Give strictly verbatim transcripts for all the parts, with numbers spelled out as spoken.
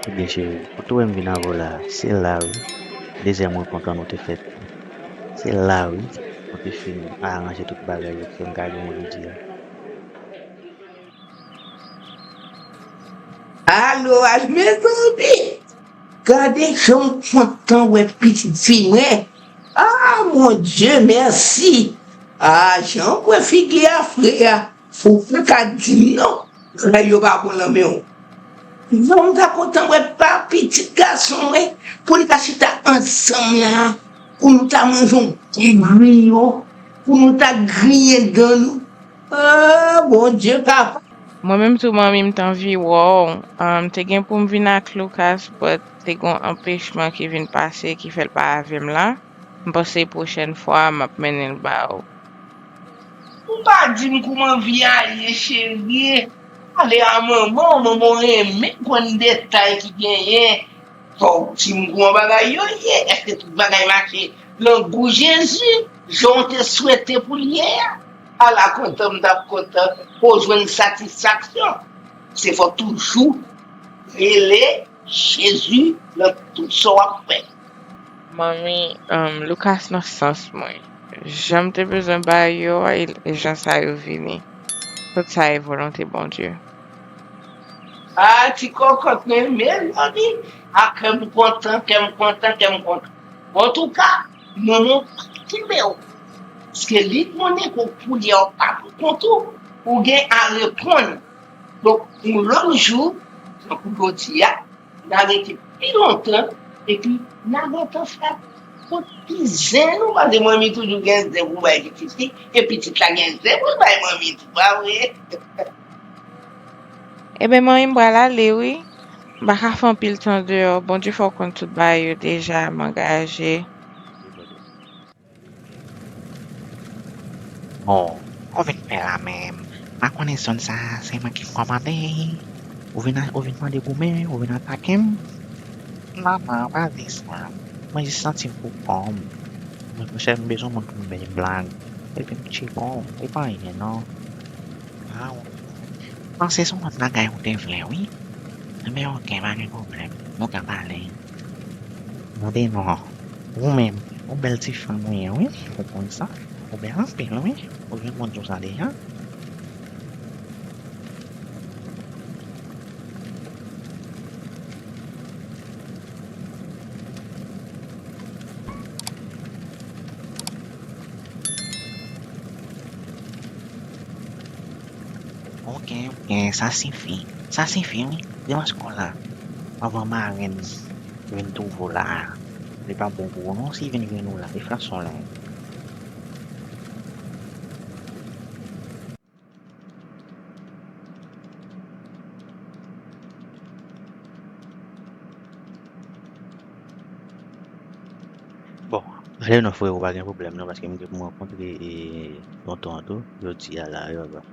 Ebyen, cheri, ou tou wè m vin avè w la, se la wi. Dezyèm rankont an nou te fèt. Se la wi, nou te fin aranje tout bagay yo pou fè m ka gen yon jodi a. Alo, al mezanmi! Gade jan m kontan wè pitit fi mwen. Ah, mon Dieu, mèsi. Ah, jan m wè figi a, frè a. Ou pa ka di m non, lè yo pa bon nan men w. Non, m ta kontan wè pa pitit gason mwen, pou n ta chita ansanm la, pou nou ta manje yon bon griyo, pou nou ta griyen dan nou. Ah, Bondye papa. Mwen menm tou, manmi, m t anvi wè w. Ah, m te gen pou m vin ak Lucas, but te gen yon anpechman ki vin pase, ki fè l pa avè m la. M panse pwochèn fwa, m ap mennen l ba w. Ou pa di m kouman vi a ye, cheri. Ale a manman w, manman w renmen konn detay ki genyen. Fò w di m kouman bagay yo ye. Èske tout bagay mache nan gou Jezi, jan w te swete pou l ye a? Ala kontan m t ap kontan pou w jwenn satisfaksyon. Se fò w toujou rele Jezi nan tout sa w ap fè. Manmi, um, Lucas nan sans mwen. Jan m te bezwen bay yo a, e, e jan sa yo vini. Tout sa e volonte Bondye. Ah, ti kòkòt mwen, mezanmi. Ah, kè m kontan, kè m kontan, kè m kontan. Antouka, manman w p ap kenbe w. Paske li konnen ke w kounye a w pa pou kont ou. Ou gen a reponn. Donk, yon lòt jou, tankou jodi a, n a rete pi lontan, epi n a gentan fè kot pi zen nou, paske manmi toujou gen zen pou bay pitit li, e pitit la gen zen pou l bay manmi tou, pa vre? Ebyen, manmi, m pral ale, wi. M pa ka fè anpil tan deyò. Bondye fè w konn tout bagay yo deja, m angaje. Bon, ou vin fè la menm. M pa konnen zòn sa a, se mwen ki kòmande. Ou vin, ou vin mande goumen, ou vin atake m. Non, non, pa di sa. Mwen jis santi m pou kò m. Mwen, monchè, m bezwen moun pou m bay blag. Epi m tcheke w, e pa anyen non. Ah, panse se yon lòt bagay ou te vle, wi. Enben, oke, pa gen pwoblèm. Nou ka pale. Mande non. Ou menm, ou bèl ti fanm ou ye, wi. Ou konn sa. Ou bèl anpil, wi. Ou jwenn moun di w sa deja. Oke, oke, sa sifi. Sa sifi, wi. Demanch kò la. Anvan marenn vin twouve w la a. Li pa bon pou ou non, si vin jwenn ou la, e flason la. Bon, ale non, frero, pa gen pwoblèm non, paske m gen pou m rankontre, e, tonton an tou, jodi a la, yo, bon.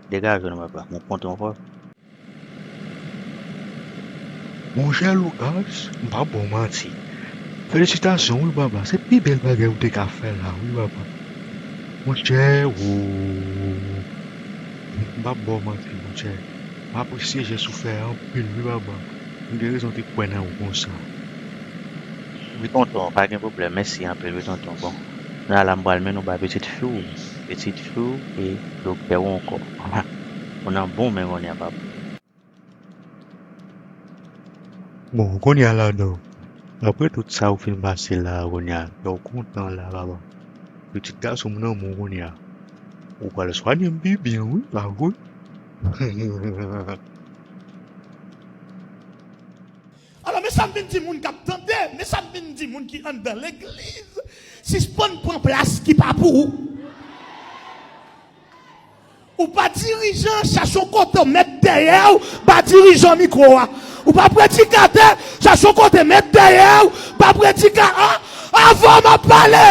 Degaje w non, papa, m kontan ankò. Monchè Lucas, m p ap ba w manti. Felisitasyon wi papa, se pi bèl bagay ou te ka fè la wi papa. Monchè, woo, m p ap ba w manti monchè. M apresye jès ou fè a anpil wi papa. M gen rezon te kwè nan ou konsa. Wi tonton, pa gen pwoblèm, mèsi anpil wi tonton. Bon, la la m pral mennen w bay pitit fi w, pitit fi w e doktè w ankò. Ou nan bon men kounye a papa. Bon, kounye a la donk, apre tout sa ou fin pase la a kounye a, kè w kontan la papa. Pitit gason m nan men w kounye a. Ou pral swanye m pi byen wi, pa vre? Alò, men sa m vin di moun k ap tande, men sa m vin di moun ki anndan legliz, sispann pran plas ki pa pou ou. Ou pa dirijan, chache yon kote w met dèyè w, ba dirijan mikwo a. Ou pa predikatè, chache yon kote met dèyè w, ba predika a. Avan m ap pale.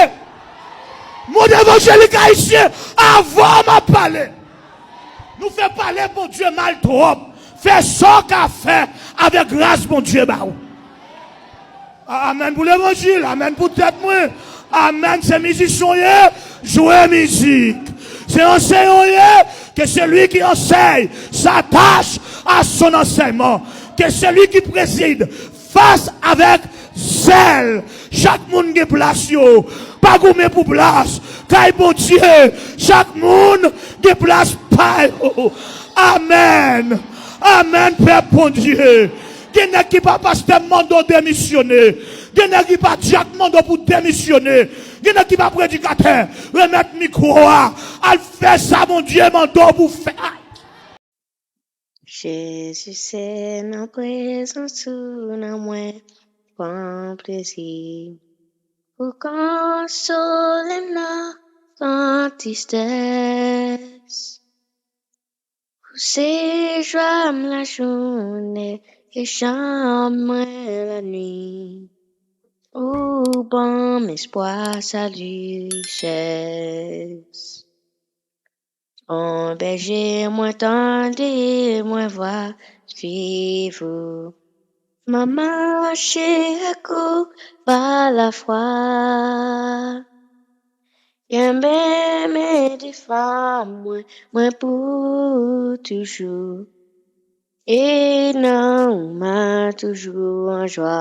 Mond evanjelik ayisyen, avan m ap pale. Nou fè pale Bondye mal twòp. Fè sa w ka fè avèk gras Bondye ba ou. A-, amèn pou levanjil, amèn pou tèt mwen. Amèn, se mizisyen w ye, jwe mizik. Se ansèyan w ye, que celui qui enseigne s'attache à son enseignement, que celui qui préside fasse avec zèl. Chak moun gen plas yo. Pa goumen pou plas. Kay Bondye, chak moun gen plas pa yo. Amèn. Amèn, pèp Bondye. Gen nèg ki pa pastè mande w demisyone. Gen nèg ki pa dyak mande w pou demisyone. Gen nèg ki pa predikatè. Remèt mikwo a. Al fè sa Bondye mande w pou fè. Jezi, se nan prezans ou nan mwen pran plezi. Ou konsole m nan tan tristès. Ou se jwa m lajounen e chanm mwen lannuit. Ou ban m espwa, sali, richès. On bèje mwen tande, mwen vwa swiv ou. Mwen mache ak ou pa lafwa. Kenbe men defann mwen, mwen pou toujou. E non ou mwen toujou an jwa.